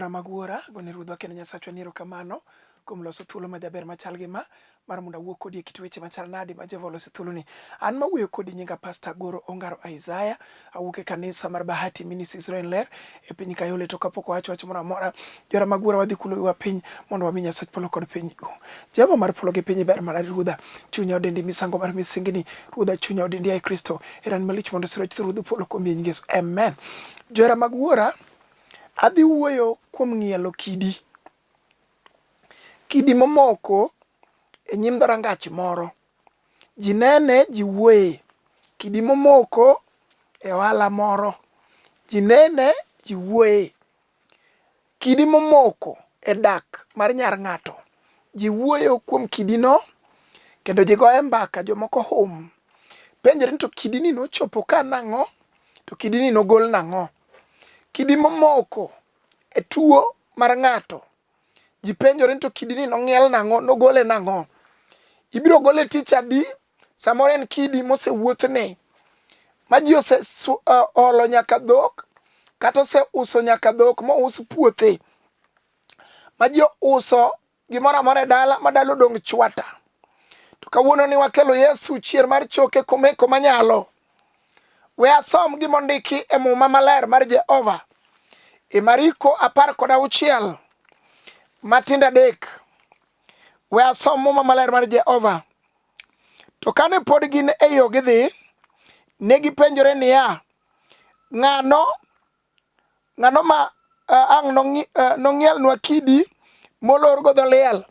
Johera mag Wuora, agone Ruodhwa kendo Nyasachwa ni erokamano kuom loso thuolo majaber machal gi ma mar mondo awuo kodi e kit weche machal nade ma Jehova oloso e thuoloni. An mawuoyo kodi nyinga Pastor Goro Ongaro Isaiah, awuok e kanisa mar Bahati Ministries Israel Ler e piny Kayole. To kapok wawacho wach moro amora, johera mag Wuora wadhi kulo wiwa piny mondo wami Nyasach polo kod piny duong'. Jehova mar polo gi piny ber mana Ruodha, chunya odendi misango mar misengini, Ruodha chunya odendi ai Kristo, herani malich mondo osiro chutho Ruodh polo kuom yie nying Yesu. Amen. Johera mag Wuora, adhi wuoyo kuom ng'ielo kidi. Kidi momoko e nyim dhorangach moro. Ji nene, ji wuoye. Kidi momoko e ohala moro. Ji nene, ji wuoye. Kidi momoko e dak mar nyar ng'ato. Ji wuoyo kuom kidino kendo ji goye mbaka, jomoko hum. Penjre ni to kidini nochopo ka nang'o to kidini nogol nang'o. Kidi momoko e tuo mar ng'ato. Ji penjore ni to kidini nong'iel nang'o, nogole nang'o. Ibiro gole tich adi? Samoro en kidi mosewuothne ma ji oseolo nyaka dhok kata oseuso nyaka dhok mous puothe ma ji ouso gimoro amora e dala ma dala odong' chwata. To kawuono ni wakelo Yesu chier mar choke komeko manyalo. We asom gima ondiki e Muma Maler mar Jehova e Mariko 16 matindo 3. We asom Muma Maler mar Jehova. To kane pod gin e yo gidhi, ne gipenjore niya, ng'ano ng'ano ma ang' nong'ielnwa kidi molorgo dho liel?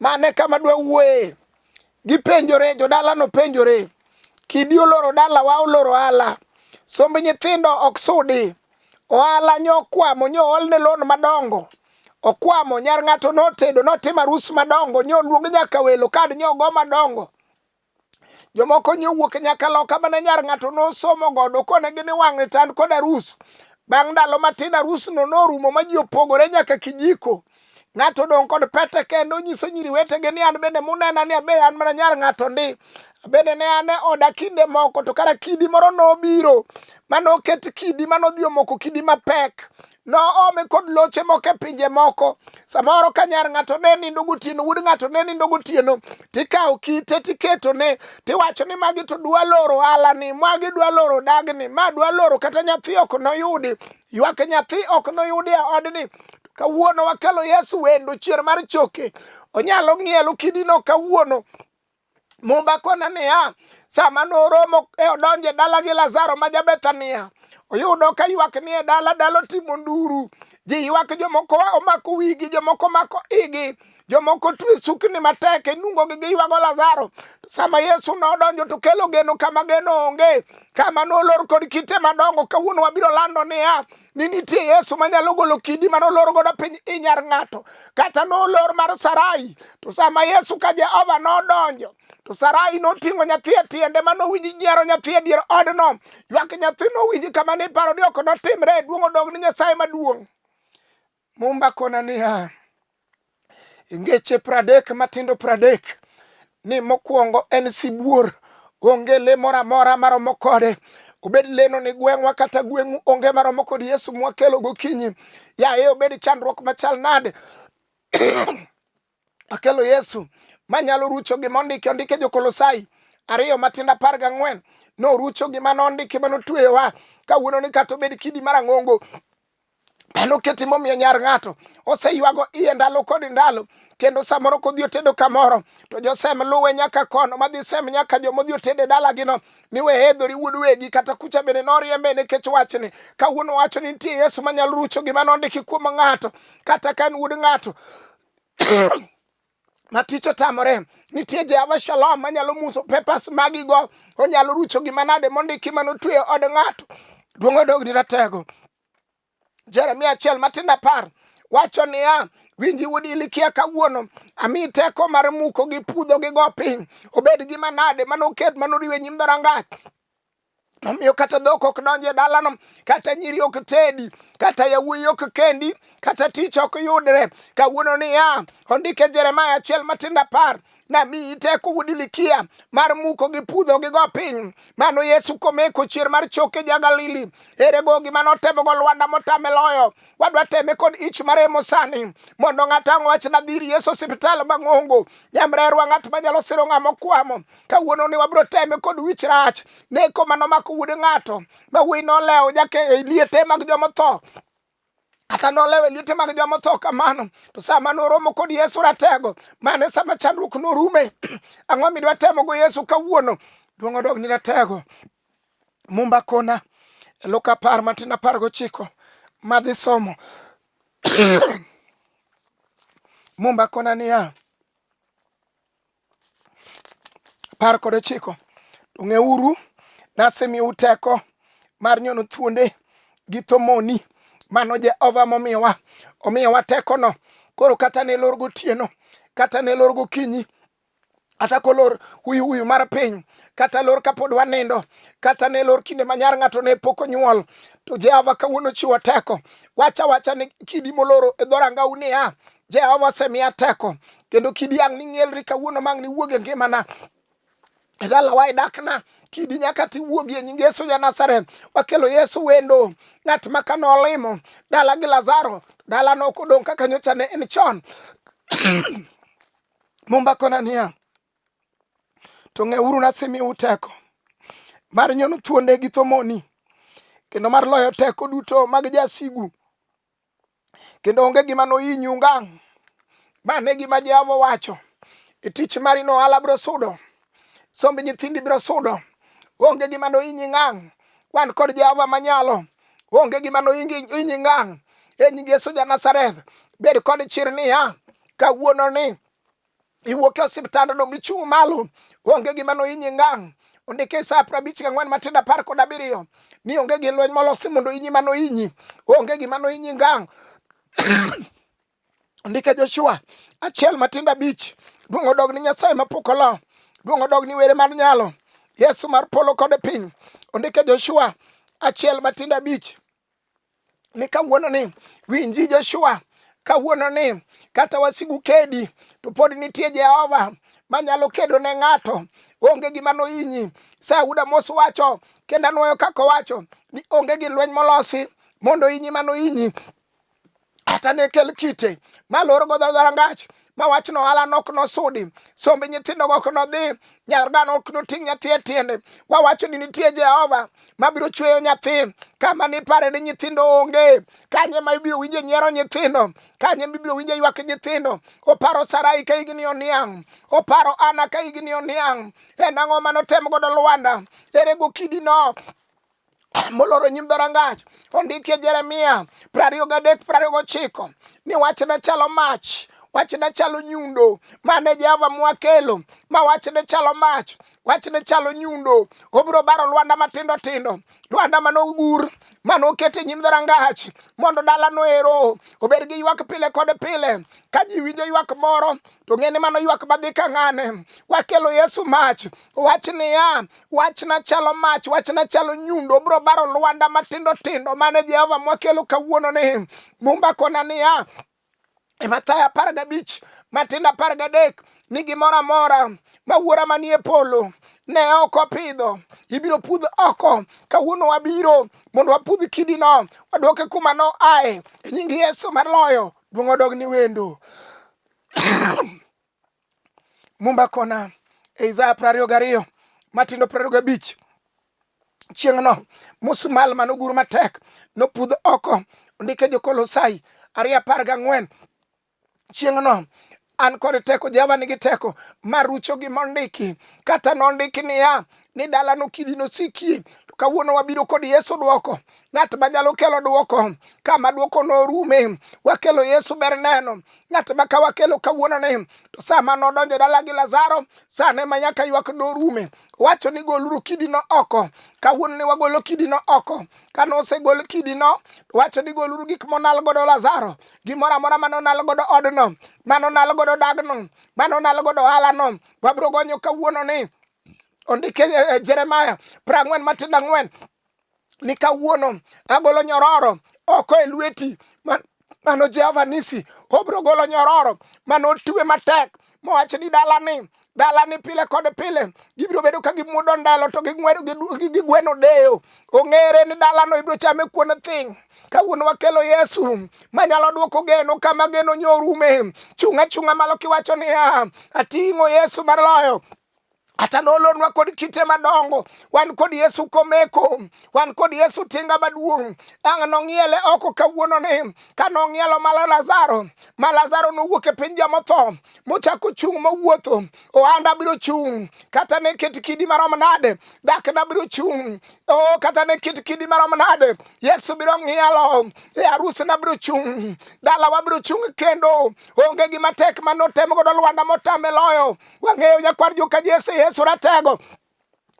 Mano e kama adwa wuoye. Gipenjore, jodala nopenjore, kidi oloro dalawa, oloro ohala. Somb nyithindo ok sudi. Ohala nyo okwamo, nyo oolne loan madongo. Okwamo, nyar ng'ato notedo, notimo arus madongo, nyo oluong nyaka welo, kad nyo ogo madongo. Jomoko nyo owuok nyaka loka mane nyar ng'ato nosomo godo konegi ni wang'ni to an kod arus. Bang' ndalo matin arusno norumo ma ji opogore nyaka kijiko. Ng'ato odong' kod pete kende onyiso nyiri wetege ni an bende munena ni abe an mana nyar ng'ato ndi. Bende ne an e oda kinde moko to kara kidi moro nobiro manoket kidi manodhi omoko kidi mapek noome kod loche moko e pinje moko. Samoro ka nyar ng'ato ne nindo gotieno, wuod ng'ato ne nindo gotieno, tikawo kite tiketone, tiwacho ni magi to dwa loro ohalani, magi dwa loro dagni, ma dwa loro kata nyathi ok noyudi, ywak nyathi ok noyudi e odni. Kawuono wakelo Yesu wendo chier mar choke, onyalo ng'ielo kidino kawuono. Mumba kona niya, sama noromo e odonjo e dala gi Lazaro ma ja-Bethania, oyudo ka ywak ni e dala, dala otimo nduru. Ji ywak, jomoko omako wigi, jomoko omako igi, jomoko twe sukni matek, inungogi giywago Lazaro. Sama Yesu nodonjo to kelo geno kama geno onge, kama nolor kod kite madongo. Kawuono wabiro lando niya, ni nitie Yesu manyalo golo kidi mane olor godo piny i nyar ng'ato, kata nolor mar Sarai. To sama Yesu ka Jehova nodonjo, to Sarai noting'o nyathi e tiende ma nowinj nyiero nyathi e dier odno. Ywak nyathi nowinji kama niparo ni ok notimre. Duong' odog ni Nyasaye maduong'. Mumba kona niya, ngeche 30 matindo 30 ni mokwongo en sibuor, onge le moro amora maromo kode. Obed leno ni gweng'wa kata gweng'u onge maromo kod Yesu mwakelo gokinyi. Yaye obed chandruok machal nade akelo Yesu manyalo rucho gima ondiki ondike jo-Kolosai 2 matindo 14 norucho gima nondiki manotweyowa kawuono ni kata obed kidi marang'ongo Mano keti momiyo nyar ng'ato oseywago iye ndalo kod ndalo, kendo samoro kodhi otedo kamoro to josem luwe nyaka kono madhi sem nyaka jomodhi otede dalagino ni we hedhori wuod wegi kata kucha bende noriembe nikech wachni. Kawuono wacho ni nitie Yesu manyalo rucho gima nondiki kuom ng'ato kata ka en wuod ng'ato ma tich otamore. Nitie Jehova Shalom manyalo muso papers magigo, onyalo rucho gima nade mondiki manotweyo od ng'ato. Duong' odog ni ratego. Jeremia 1 matindo 10 wacho niya, winji wuod Ilikia kawuono, amiyi teko mar muko gi pudho gi go piny. Obed gima nade manoket manoriwe nyim dhorangach omiyo kata dhok ok donj e dalano, kata nyiri ok tedi, kata yawuoyi ok kendi, kata tich ok yudre. Kawuono niya, ondike Jeremia 1 matindo 10 Namiyi teko wuod Ilikia mar muko gi pudho gi go piny. Mano Yesu komeko chier mar choke ja Galili. Ere go gima notemogo Lwanda motame loyo. Wadwa teme kod ich maremo sani mondo ng'ato ang' wach nadhir Yesu osiptal mang'ongo. Nyamrerwa ng'at manyalo siro ng'ama okwamo. Kawuono ni wabiro teme kod wich rach. Neko manomako wuod ng'ato ma wuoyi nolewo nyaka e liete mag jomotho. Kata nolewo e liete mag jomotho kamano. To sama noromo kod Yesu ratego, mano e sama chandruok norume. Ang'o midwa temo go Yesu kawuono? Duong' odog ni ratego. Mumba kona e Luka 10 matin 19 madhi somo. Mumba kona niya, 19 to ng'euru nasemiyou teko mar nyono thuonde gi thomoni. Mano Jehova momiyowa, omiyowa tekono. Koro kata ne lor gotieno, kata ne lor gokinyi, kata kolor huyu huyu mar piny, kata lor kapod wanindo, kata ne lor kinde ma nyar ng'ato ne pok onyuol, to Jehova kawuono chiwo teko. Wacha wacha ni kidi moloro e dhorangau niya, Jehova osemiya teko, kendo kidi ang' ning'ielri kawuono ma ang' niwuog e ngimana e dalawa e dakna kidi nyaka tiwuogi e nying Yesu ja Nazareth. Wakelo Yesu wendo, ng'at ma kane olimo dala gi Lazaro, dala no ok odong' kaka nyocha ne en chon. Mumba kona niya, to ng'euru nasemiyou teko mar nyono thuonde gi thomoni kendo mar loyo teko duto mag jasigu kendo onge gima nohinyu ngang'. Ma ne gima Jehova owacho. E tich mari no ohala biro sudo, somb nyithindi biro sudo, onge gima nohinyi ngang'. Wan kod Jehova manyalo, onge gima nohinyi ngang'. E nying Yesu ja Nazareth, bed kod chir niya, kawuono ni iwuok e osiptandno michung' malo, onge gima nohinyi ngang'. Ondike Isaya 54 matindo 17 ni onge gi lweny molosi mondo inyi ma nohinyi, onge gima nohinyi ngang'. Ondike Joshua 1 matindo 5, duong' odog ni Nyasaye mapok olo, duong' odog ni were mar nyalo, Yesu mar polo kod piny. Ondike Joshua 1 matindo 5 ni kawuono ni winji Joshua, kawuono ni kata wasigu kedi to pod nitie Jehova manyalo kedo ne ng'ato, onge gima nohinyi. Sauda mos wacho kendo anwoyo kaka owacho ni onge gi lweny molosi mondo hinyi manohinyi kata ne kel kite malor go dho rangach ma wachno ohala nok nosudi, sombe nyithindo ok nodhi, nyar dhano ok noting' nyathi e tiende. Wawacho ni nitie Jehova mabiro chweyo nyathi kama nipare ni nyithindo onge, kanye ma ibiro winje nyiero nyithindo, kanye mibiro winje ywak nyithindo. Oparo Sarai ka higni oniang', oparo Ana ka higni oniang'. En ang'o manotem godo Lwanda? Ere go kidi no moloro nyim dhorangach? Ondikie Jeremia 23 29 ni wachne chalo mach, wachne chalo nyundo, mane Jehova mwakelo, ma wachne chalo mach, wachne chalo nyundo. Obiro baro lwanda matindo tindo, lwanda manogur manoket e nyim dhorangach mondo dalano ero obed gi ywak pile kod pile. Ka ji winjo ywak moro to ng'e ni mano ywak madhi ka ng'ane. Wakelo Yesu mach, wach niya, wachna chalo mach, wachna chalo nyundo, obiro baro lwanda matindo tindo mane Jehova mwakelo kawuono ni. Mumba kona niya e Mathayo 15 matindo 13 ni gimoro amora ma Wuora manie polo ne ok opidho ibiro pudh oko. Kawuono wabiro mondo wapudh kidino, wadwoke kuma noaye e nying Yesu mar loyo. Duong' odog ni wendo. Mumba kona e Isaya 22 matindo 25 chieng'no musmal manogur matek nopudh oko. Ondike jo-Kolosai 2:14 chieng'no an kod teko, Jehova nigi teko mar rucho gima ondiki. Kata nondiki niya ni dalano kidi nosikie, to kawuono wabiro kod Yesu dwoko, ng'at manyalo kelo dwoko kama dwoko norume. Wakelo Yesu ber neno, ng'at ma ka wakelo kawuono ni to sama nodonjo dala gi Lazaro, sane ma nyaka ywak norume. Wacho ni goluru kidino oko. Kawuono ni wagolo kidino oko. Kane osegol kidino, wacho ni goluru gik monal godo Lazaro, gimoro amora mane onal godo odno, mane onal godo dagno, mane onal godo ohalano, wabiro gonyo kawuono ni. Ondike Jeremia 40 matindo 4 ni kawuono agolo nyororo oko e lweti. Mano Jehova Nisi obiro golo nyororo mane otwe matek. Mowach ni dalani, dalani pile kod pile gibiro bedo ka gimuodo ndelo to gigweno deyo. Ong'ere ni dalano ibiro chame kuon thing'. Kawuono wakelo Yesu manyalo duoko geno kama geno nyorume. Chung' achung'a malo kiwacho niya, ating'o Yesu mar loyo Ata nolornwa kod kite madongo, wan kod Yesu komeko, wan kod Yesu tinga maduong'. Ang' nong'iele oko kawuono ni, ka nong'ielo mala Lazaro, ma Lazaro nowuok e piny jomotho, mochako chung' mowuotho. Ohanda biro chung', kata ne ket kidi marom nade, dakna biro chung'. Oh, kata ne kit kidi marom nade, Yesu biro ng'ielo, e arusna biro chung', dalawa biro chung' kendo. Onge gima tek ma notem godo Lwanda motame loyo. Wang'eyo nyakwar joka Jesse, Yesu ratego.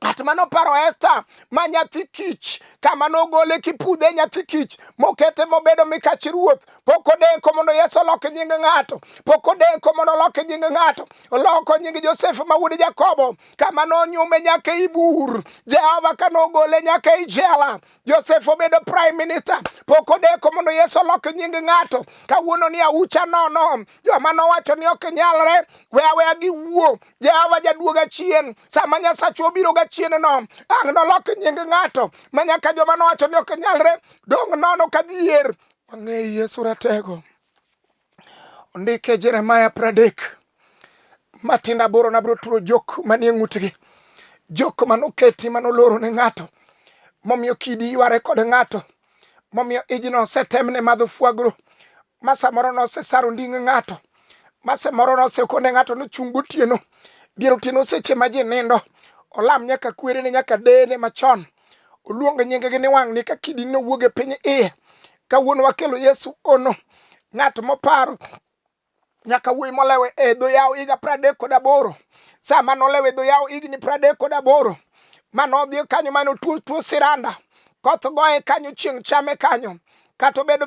Ng'at mane oparo Esta ma nyathi kich, kama nogole kipudhe nyathi kich, mokete mobedo mikach ruoth. Pok odeko mondo Yesu olok nying ng'ato, pok odeko mondo olok nying ng'ato. Oloko nying Josef ma wuod Jakobo, kama nonyume nyaka ei bur. Jehova ka nogole nyaka ei jela, Josef obedo prime minister. Pok odeko mondo Yesu olok nying ng'ato. Kawuono ni aucha nono, joma nowacho ni ok nyalre, we aweya giwuo. Jehova jaduoga chien, sama Nyasachwa obiro ga chien no, ang' nolok nying ng'ato ma nyaka joma nowacho ni ok nyalre dong' nono ka dhier. Wang'eyo Yesu ratego. Ondike Jeremia 30 matindo aboro nabiro turo jok manie ng'utgi, jok manoketi manoloro ne ng'ato, momiyo kidi yware kod ng'ato, momiyo ijno osetemne madho fuagro, ma samoro nosesaro nding ng'ato, ma samoro nosekone ng'ato nochung' gotieno, dier otieno seche ma ji nindo, olam nyaka kwerene nyaka deyene machon, oluong nyinggi ni wang'ni ka kidi nowuog e piny iye. Kawuono wakelo Yesu ono, ng'at moparo nyaka wuoyi molewe e dho yawo higa 38 sama nolewe e dho yawo higni 38 ma nodhi kanyo mane otuo tuo siranda koth goye kanyo chieng' chame kanyo kata obedo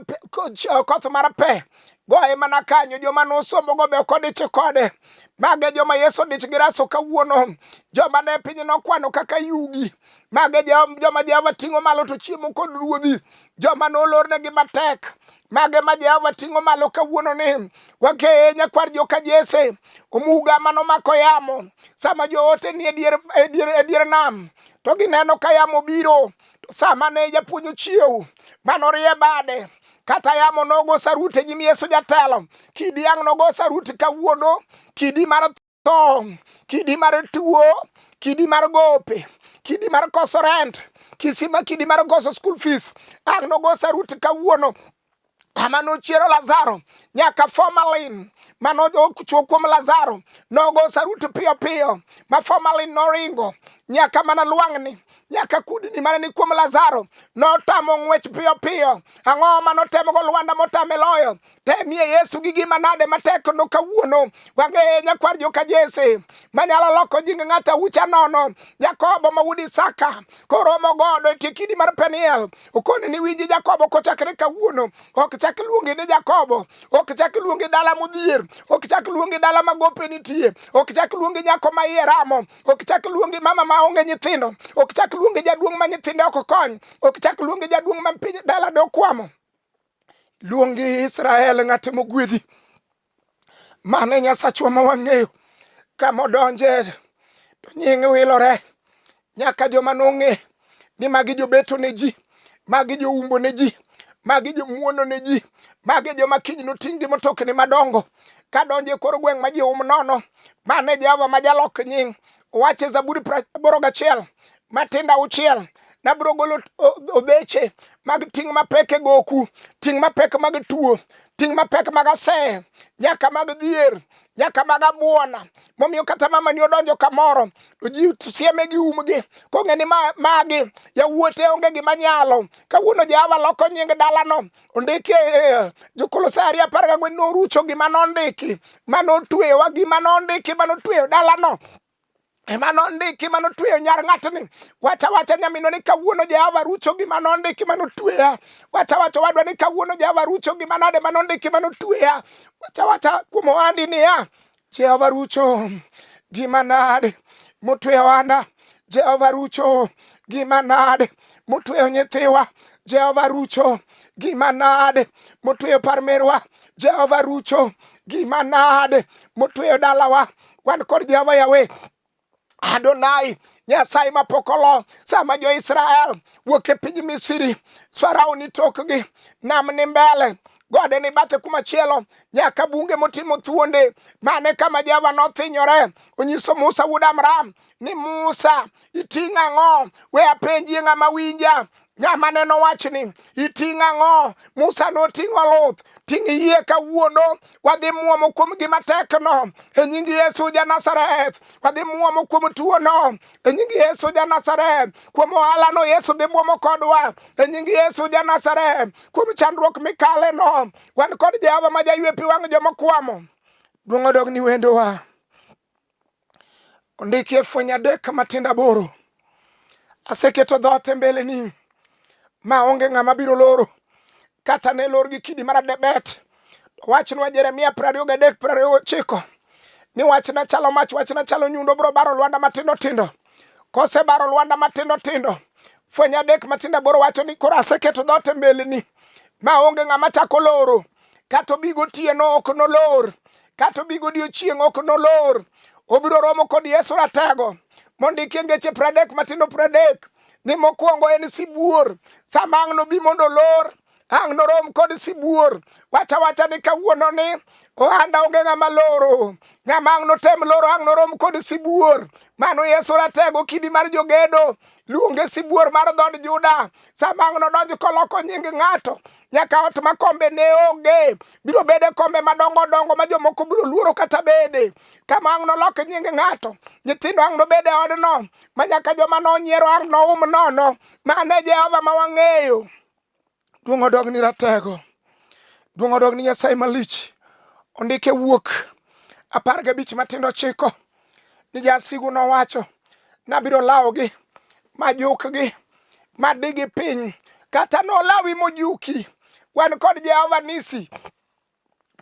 koth mar pe goye mana kanyo joma nosomogo be ok odich kode mage joma Yesu odich gi raso kawuono joma ne piny nokwano kaka yugi mage joma Jehova ting'o malo to chiemo kod ruodhi joma nolornegi matek mage ma Jehova ting'o malo kawuono ni wakeye nyakwar joka Jesse omuga manomako yamo sama joote ni e dier nam to gineno ka yamo biro to sama ne japuonj ochiew manorie bade kata yamo nogo sarut e nyim Yesu jatelo kidi ang' nogo sarut kawuono kidi mar tho, kidi mar tuo, kidi mar gope, kidi mar koso rent, kisima kidi mar koso school fees. Ang' nogo sarut kawuono kama nochiero Lazaro nyaka formalin mano ochwo kuom Lazaro nogo sarut piyo piyo ma formalin noringo nyaka mana lwang'ni nyaka kudni mane ni kuom Lazaro notamo ng'wech piyo piyo. Ang'o ma notemogo Lwanda motame loyo? Temie Yesu gi gima nade matek no kawuono. Wang'eye nyakwar joka Jesse manyalo loko nying ng'ato aucha nono. Jakobo ma wuod Isaka koromo godo e tie kidi mar Peniel. Okone ni winji Jakobo kochakre kawuono ok chak luongi ni Jakobo, ok chak luongi dala modhier, ok chak luongi dala ma gope nitie, ok chak luongi nyako ma iye ramo, ok chak luongi mama ma onge nyithindo, ok chak luongi jaduong' ma nyithinde ok kony, ok chak luongi jaduong' ma piny dala dokwamo. Luongi Israel ng'at mogwedhi. Mano e Nyasachwa ma wang'eyo. Kama odonje to nying wilore nyaka joma nong'e ni magi jobeto ne ji, magi joumbo ne ji, magi jomuono ne ji, magi joma kiny noting' gi mtokni madongo kadonjo e kor gweng' ma ji um nono. Mano e Jehova ma jalok nying. Owacho e Zaburi 81 matindo auchiel nabiro golo odheche mag ting' mapek e goku, ting' mapek mag tuo, ting' mapek mag aseye, nyaka mag dhier, nyaka mag abuona. Momiyo kata mama ni odonjo kamoro to ji sieme gi umgi kong'e ni magi yawuote onge gima nyalo. Kawuono Jehova loko nying dalano ondiki e Jokolosai ariyo 14 norucho gima nondiki manotweyowa gima nondiki manotweyo dalano ema nondiki manotweyo nyar ng'atni. Wacha wacha nyaminwa ni kawuono Jehova rucho gima nondiki manotweya. Wacha wacha wadwa ni kawuono Jehova rucho gima nade manondiki manotweya. Wacha wacha kuom ohandi niya Jehova rucho gima nade motweyo ohanda. Jehova rucho gima nade motweyo nyithiwa. Jehova rucho gima nade motweyo par merwa. Jehova rucho Gima nade motweyo dalawa? Wan kod Jehova Yahweh Adonai, Nyasaye mapok olo. Sama jo-Israel wuok e piny Misri, Farao ni tokgi, nam ni mbele, gode ni bathe kumachielo, nyaka bunge motimo thuonde. Mane kama Jehova nothinyore, onyiso Musa wuod Amram ni Musa, iting' ang'o? We apenjie ng'ama winja. Ng'ama neno wachni, iting' ang'o? Musa noting'o luth. Ting' yie kawuono, wadhi muomo kuom gima tekno e nying Yesu ja Nazareth. Wadhi muomo kuom tuono e nying Yesu ja Nazareth. Kuom ohalano Yesu dhi muomo kodwa e nying Yesu ja Nazareth. Kuom chandruok mikaleno, wan kod Jehova ma jaywe pi wang' joma kwamo. Duong' odog ni wendowa. Ondiki e fweny 3 matindo 8. Aseketo dhoot e mbeleni ma onge ng'ama biro loro, kata ne lor gi kidi maradebet. Wachnwa Jeremia 23 29 ni wachna chalo mach, wachna chalo nyundo, biro baro lwanda matindo tindo. Kosebaro lwanda matindo tindo, fweny 3 matindo 8 wacho ni koro aseketo dhoot e mbeleni ma onge ng'ama chako loro, kata obi gotieno ok nolor, kata obi godiechieng' ok nolor. Obiro romo kod Yesu Ratego mondiki e ngeche 30 matindo 30 ni mokwongo en sibuor. Sama ang' nobi mondo olor, ang' norom kod sibuor. Wacha wacha ni kawuono ni ohanda onge ng'ama loro, ng'ama ang' notem loro ang' norom kod sibuor. Mano Yesu Ratego, kidi mar jogedo, luonge sibuor mar dhood Juda. Sama ang' nodonj koloko nying ng'ato, nyaka ot ma kombe ne onge biro bedo e kombe madongo dongo ma jomoko biro luoro kata bede. Kama ang' nolok nying ng'ato, nyithindo ang' nobed e odno ma nyaka joma nonyiero ang' noum nono. Mano e Jehova ma wang'eyo. Duong' odog ni Ratego, duong' odog ni Nyasaye malich. Ondike Wuok 15 matindo 9 ni jasigu nowacho, nabiro lawogi majukgi madigi piny, kata nolawi mojuki. Wan kod Jehova Nisi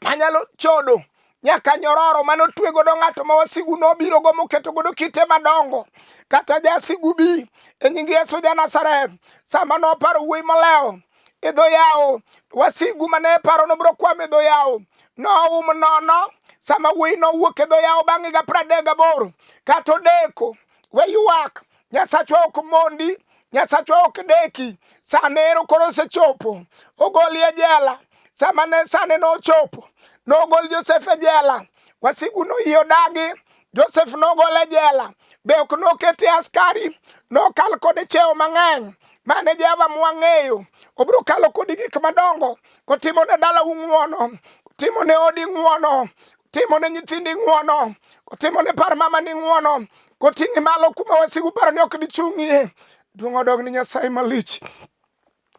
manyalo chodo nyaka nyororo mane otwe godo ng'ato ma wasigu nobiro go moketo godo kite madongo. Kata jasigu bi e nying Yesu ja Nazareth, sama noparo wuoyi molewo e dho yawo, wasigu mane paro nobiro kwamo e dho yawo noum nono. Sama wuoyi nowuok e dho yawo bang' higa 38 kata odeko, we ywak, Nyasachwa ok mondi, Nyasachwa ok deki. Sane ero koro osechopo, ogoli e jela. Sama ne sane nochopo, nogol Josef e jela. Wasigu noyie odagi, Josef nogol e jela. Be ok nokete askari, nokal kode cheo mang'eny. Mane Jehova mwang'eyo, obiro kalo kodi gik madongo, kotimo ne dalau ng'wono, kotimo ne odi ng'wono, kotimo ne nyithindi ng'wono, kotimo ne par mamani ng'wono, koting'i malo kuma wasigu paro ni ok dichung'ie. Duong' odog ni Nyasaye malich.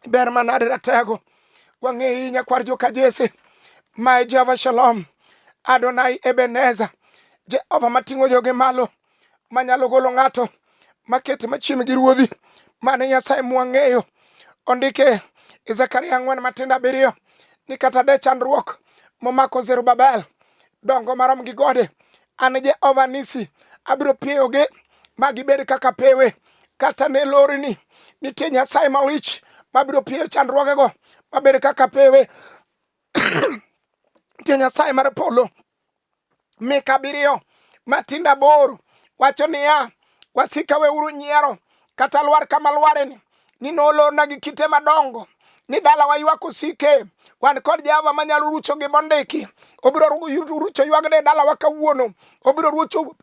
Ber manade ratego. Wang'eyi nyakwar joka Jesse. Mae Jehova Shalom. Adonai Ebenezer. Jehova mating'o joge malo. Manyalo golo ng'ato. Makete machiem gi ruodhi. Mane Nyasaye mwang'eyo. Ondike e Zakaria 4 matindo 7 ni kata de chandruok momako Zerubabel dongo marom gi gode, an Jehova Nisi abiro pieyogi ma gibed kaka pewe. Kata ne lorni, nitie Nyasaye malich mabiro pieyo chandruogego mabed kaka pewe. Nitie Nyasaye mar polo. Mika 7 matindo 8 wacho niya, wasika weuru nyiero kata lwar kama lwareni, ni nolorna gi kite madongo, ni dalawa ywak osike. Wan kod Jehova manyalo rucho gima ondiki. Obiro rucho ywagne e dalawa kawuono. Obiro rucho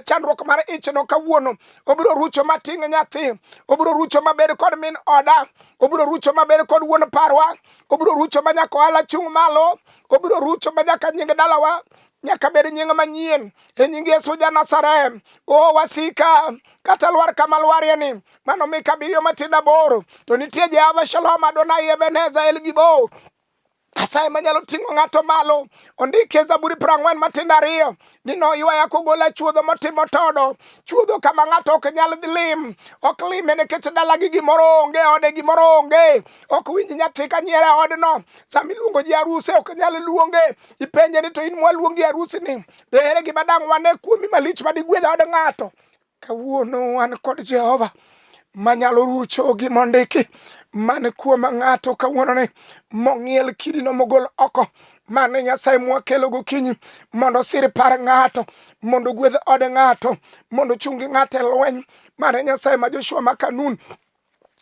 chandruok mar ichno kawuono. Obiro rucho mating' nyathi. Obiro rucho mabed kod min oda. Obiro rucho mabed kod wuon parwa. Obiro rucho ma nyaka ohala chung' malo. Obiro rucho ma nyaka nying dalawa nyaka bed nying manyien e nying Yesu ja Nazareth. O wasika, kata lwar kama lwarie ni, mano Mika 7 matindo 8. To nitie Jehova Shalom, Adonai Ebenezer, El Gibor, Nyasaye manyalo ting'o ng'ato malo. Ondiki e Zaburi 40 matindo 2 ni noywaya kogola chuodho motimo todo, chuodho kama ng'ato ok nyal lim, ok lime nikech dalagi gimoro onge, ode gimoro onge, ok winj nyathi ka nyiero e odno. Sama iluongo ji aruse ok nyal luonge, ipenje ni to in mwaluongi e arusini, to ere gima dang' wane kuomi malich ma digwedh od ng'ato? Kawuono wan kod Jehova manyalo rucho gima ondiki man kuom ng'ato kawuono ni mong'iel kidino mogol oko. Mano e Nyasaye mwakelo gokinyi mondo osir par ng'ato, mondo ogwedh od ng'ato, mondo ochung gi ng'ato e lweny. Mano e Nyasaye ma Joshua ma Kanun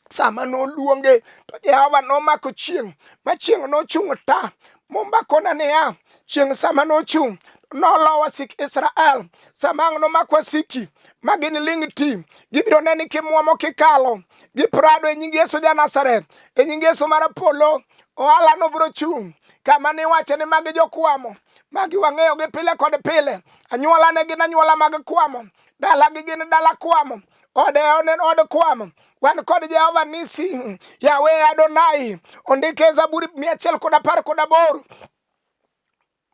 sama noluonge to Jehova nomako chieng' ma chieng' nochung' ta. Mumba kona niya, chieng' sama nochung' nolo wasik Israel. Sama ang' nomak wasiki ma gin ling' ti, gibiro neni kimwomo kikalo gi prado e nying Yesu ja Nazareth, e nying Yesu mar polo. Ohala no biro chung' kama niwache ni magi jokwamo, magi wang'eyo gi pile kod pile. Anyuola ne gin anyuola mag kwamo, dala gi gin dala kwamo, ode en od kwamo. Wan kod Jehova Nisi, Yahweh Adonai, ondike e Zaburi 118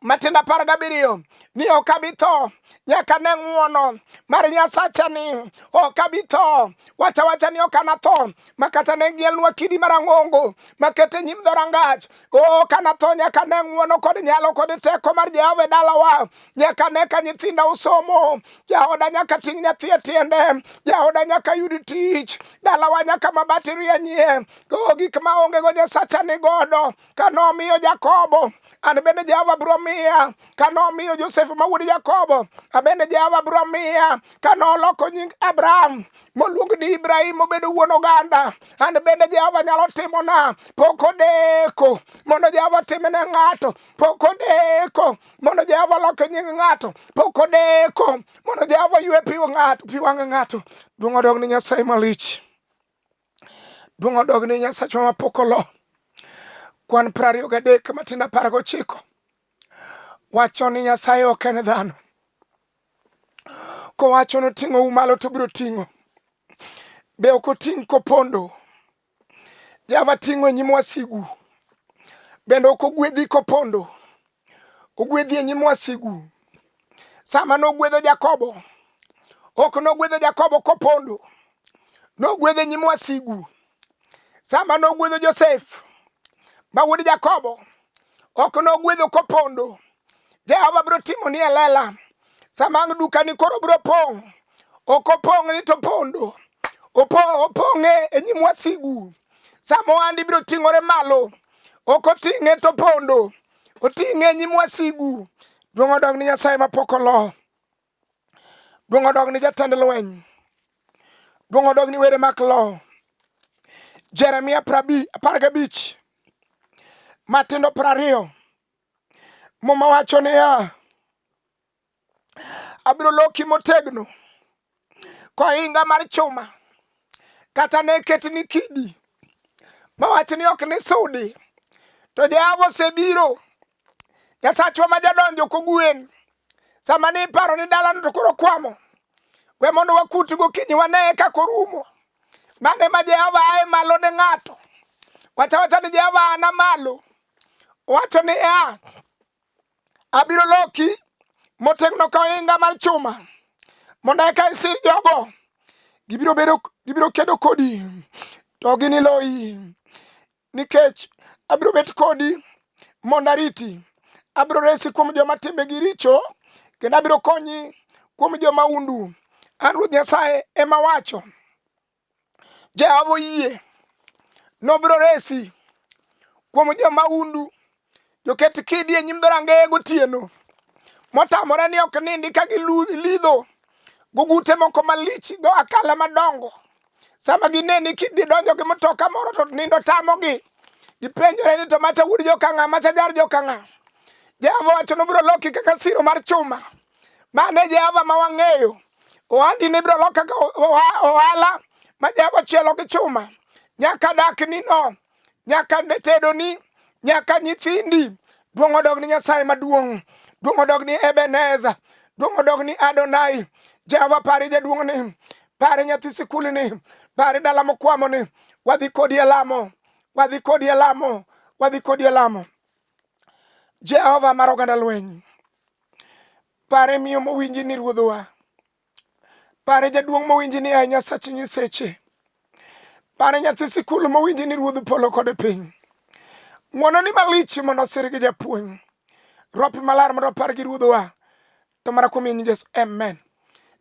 matindo 17 ni ok abi tho nyaka ne ng'wono mar Nyasacha ni ok abi tho. Wacha wacha ni ok anatho ma kata ne gielnwa kidi marang'ongo makete nyim dhorangach. Ok anatho nyaka ne ng'wono kod nyalo kod teko mar Jehova e dalawa. Nyaka ne ka nyithinda osomo, jaoda nyaka ting' nyathi e tiende, jaoda nyaka yud tich, dalawa nyaka mabati rienyie. Go gik ma onge go Nyasacha ni godo. Ka nomiyo Jakobo, an bende Jehova biro miya. Ka nomiyo Josef ma wuod Jakobo, an bende Jehova biro miya. Ka noloko nying Abraham moluong ni Ibrahim mobedo wuon oganda, an bende Jehova nyalo timona. Pok odeko mondo Jehova otimne ng'ato, pok odeko mondo Jehova olok nying ng'ato, pok odeko mondo Jehova ywe pi ng'ato, pi wang' ng'ato. Duong' odog ni Nyasaye malich. Duong' odog ni Nyasachwa ma pok olo. Kwan 23 matindo 19 wacho ni Nyasaye ok en dhano. Kowacho noting'ou malo to obiro ting'o. Be ok oting' kopondo. Jehova ting'o e nyim wasigu. Bende ok ogwedhi kopondo. Ogwedhi e nyim wasigu. Sama nogwedho Jakobo, ok nogwedho Jakobo kopondo. Nogwedho e nyim wasigu. Sama nogwedho Josef, ma wuod Jakobo, ok nogwedho kopondo. Jehova biro timo ni e lela. Sama ang' dukani koro biro pong', ok opong' ni to pondo. Opong'e e nyim wasigu. Sama ohandi biro ting'ore malo, ok oting'e to pondo. Oting'e e nyim wasigu. Duong' odog ni Nyasaye ma pok olo. Duong' odog ni jatend lweny. Duong' odog ni were mak lo. Jeremia 15 matindo 20 Muma wacho niya, abiro loki motegno kohinga mar chuma kata ne ketni kidi mawach ni ok nisudi to Jehova osebiro Nyasachwa ma jadonjo kogwen sama ni iparo ni dalano to koro kwamo we mondo wakut gokinyi waneye kaka orumo mane ma Jehova ae malo ne ng'ato wacha wacha ni Jehova ana malo Owacho niya, abiro loki motegno ka ohinga mar chuma mondo eka isir jogo. Gibiro bedo, gibiro kedo kodi to giniloyi nikech abiro bet kodi mondo ariti. Abiro resi kuom joma timbegi richo kendo abiro konyi kuom joma undu. An Ruoth Nyasaye ema wacho. Jehova oyie nobiro resi kuom jomahundu, joket kidi e nyim dhorangeye gotieno, motamore ni ok nindi ka gilidho gogute moko malich go akala madongo. Sama gineni kidi donjo gi mtoka moro to nindo tamogi. Gipenjore ni to macha wuod jokang'a, macha jar jokang'a. Jehova wacho nobiro loki kaka siro mar chuma. Mano e Jehova ma wang'eyo. Ohandi ne ibiro lok kaka ohala ma Jehova ochielo gi chuma. Nyaka dakni no, nyaka tedoni, nyaka nyithindi. Duong' odog ni Nyasaye maduong'. Duong' odog ni Ebeneza. Duong' odog ni Adonai. Jehova pari jaduong'ni, pari nyathi sikulni, pari dala mokwamoni. Wadhi kodi e lamo, wadhi kodi e lamo, wadhi kodi e lamo. Jehova mar oganda lweny, pare miyo mowinji ni ruodhwa, pare jaduong' mowinji ni aye Nyasach nyiseche, pare nyathi sikul mowinji ni ruodh polo kod piny. Ng'wononi malich mondo osir gi japuonj, ropi malar mondo opar gi ruodhwa, to mana kuom nying Yesu, amen.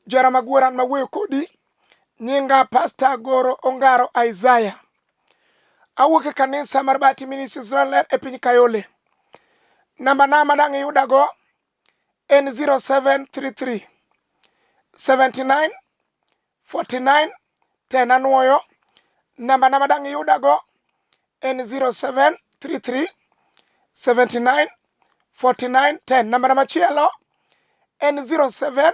Johera maguor an mawuoyo kodi, nyinga Pastor Goro Ongaro Isaiah. Awuok e kanisa mar Bahati Ministries Ler e piny Kayole. Namba na madang' iyudago en 0733 79 49 10. Anuoyo namba na madang' iyudago en 0733 79 49 10. Namba na machielo en 07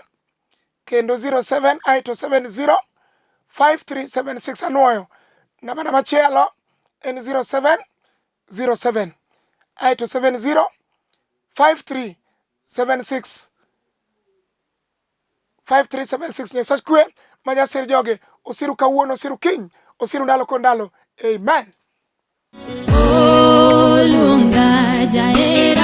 kendo 07 aeto 70 5376. Anuoyo namba na machielo en 07 07 aeto 70 5376 5376. Nyasach kwe ma jasir joge osiru kawuono, osiru kiny, osiru ndalo kod ndalo. Amen. Oluonga jae.